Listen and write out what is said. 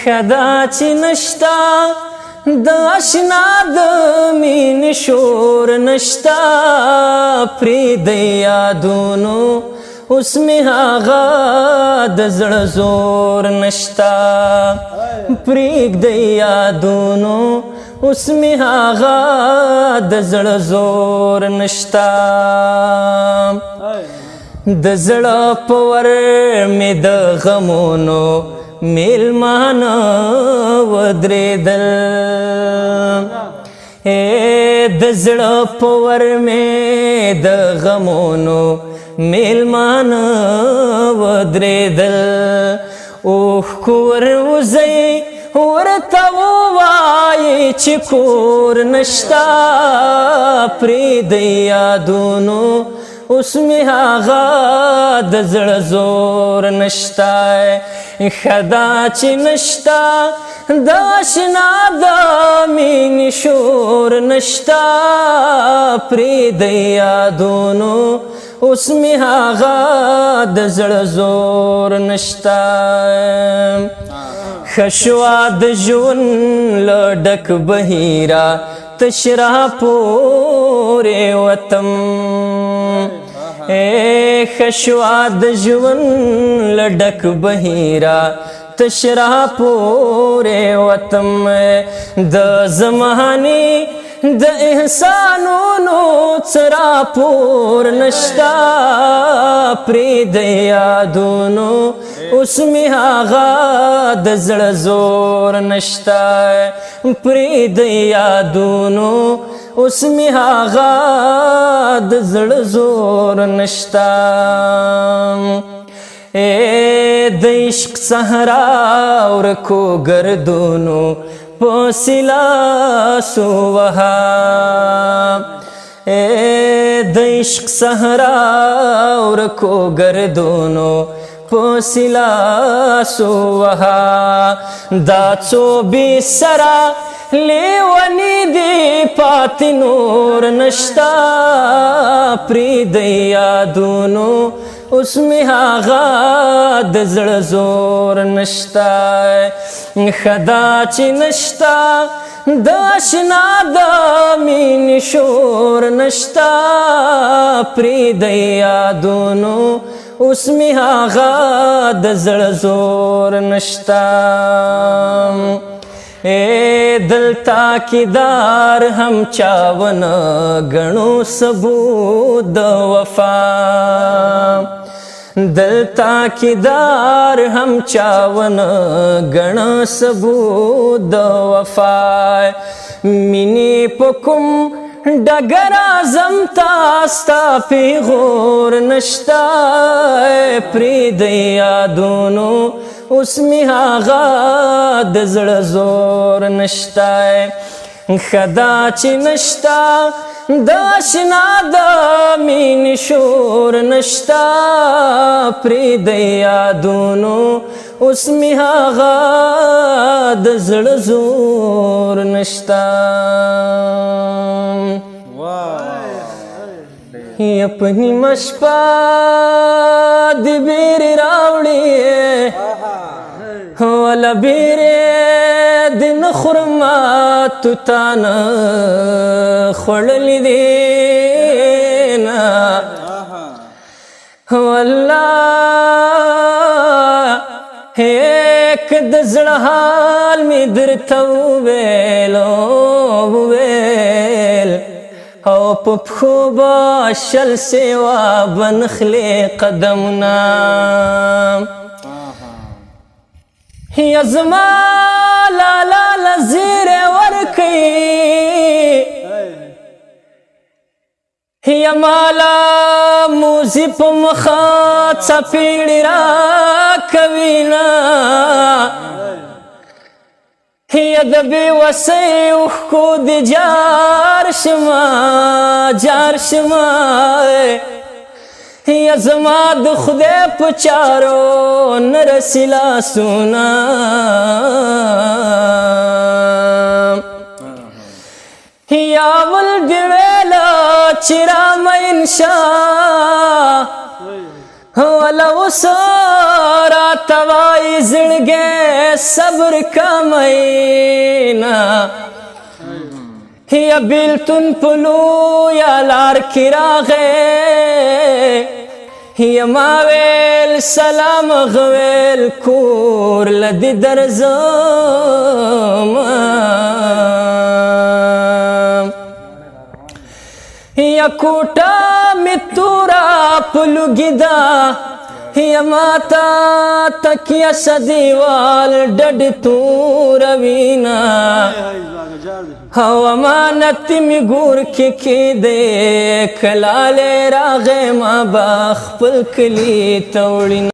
خدا چې نشتا د اشنا د مین شور نشتا، پرې د یادونو اوس مې هغه د زړه زور نشتا، پرېږد یادونو اوس مې هغه د زړه زور نشتا. د زړه په ور مې د غمونو میلمانه ودرېدل، د زړه په ور مې د غمونو میلمانه ودرېدل. اوښکو ور وځئ ورته ووایي چې کور نشتا، پرېږدئ یادونو اوس مې هغه د زړه زور نشتا. خدا چې نشتا د اشنا د مینې شور نشتا، پرېږدئ یادونو اوس مې هغه د زړه زور نشتا. خشوا د ژوند له ډک بهیره تشرا پورې وتم، خشوا د ژوند له ډک بهیره تشرا پورې وتم. د زمانې د احسانونو څرا پور نشتا، پرې د یادونو اوس مې هغه د زړه زور نشتا، پرې د یادونو اوس مې هغه د زړه زور نشتا. د عشق صحرا ورکو ګردونو په سلا وها، د عشق صحرا ورکو ګردونو په سلا وها. دا څو بي سرا لیونی دی پات نور نشتا، پرې د یادونو اوس مې هغه د زړه زور نشتا. خدا چې نشتا د اشنا د مینې شور نشتا، پرې د یادونو اوس مې هغه د زړه زور نشتا. دلتا کیدار هم چاونه غنو ثبوت د وفا، دلتا کیدار هم چاونه غنو ثبوت د وفا. مینې پکم ډګر اعظم تا پیغور نشتا، پرې د یادونو اوس مې هغه د زړه زور نشتا. خدا چې نشتا د اشنا د مینې شور نشتا، پرې د یادونو اوس مې هغه د زړه زور نشتا. په نیمه شپه د بیرې راوړې، ولا بیرې د نخرما توتانه خوړلې دي نه، والله هیک د زړه حال مې درته وویل وویل، او په پښو به شل سیوا بنخلې قدمونه. یا زما لالا لزیر ورکی، یا مالا موزی په مخه څپېړې را کوي نه، یا د بې وسۍ اوښکو د جار شمه جار شمه، یا زما د خدای په چارو نه رسي لاسونه. یا ول دی ویله چې رامین شه، ولا اوس راته وایي وای زړګې صبر کمینا، یا بیلتون پلو یا لار کی راغې، یا ما ویل سلام غویل کور لدی درزم، یا کوټه می تورا پلوګی دا، یا ماتا تکیا سدیوال ډډ تور وینا، هو امانت می ګور کې کې دې کلاله راغې، ما با خپل کلی توړینا.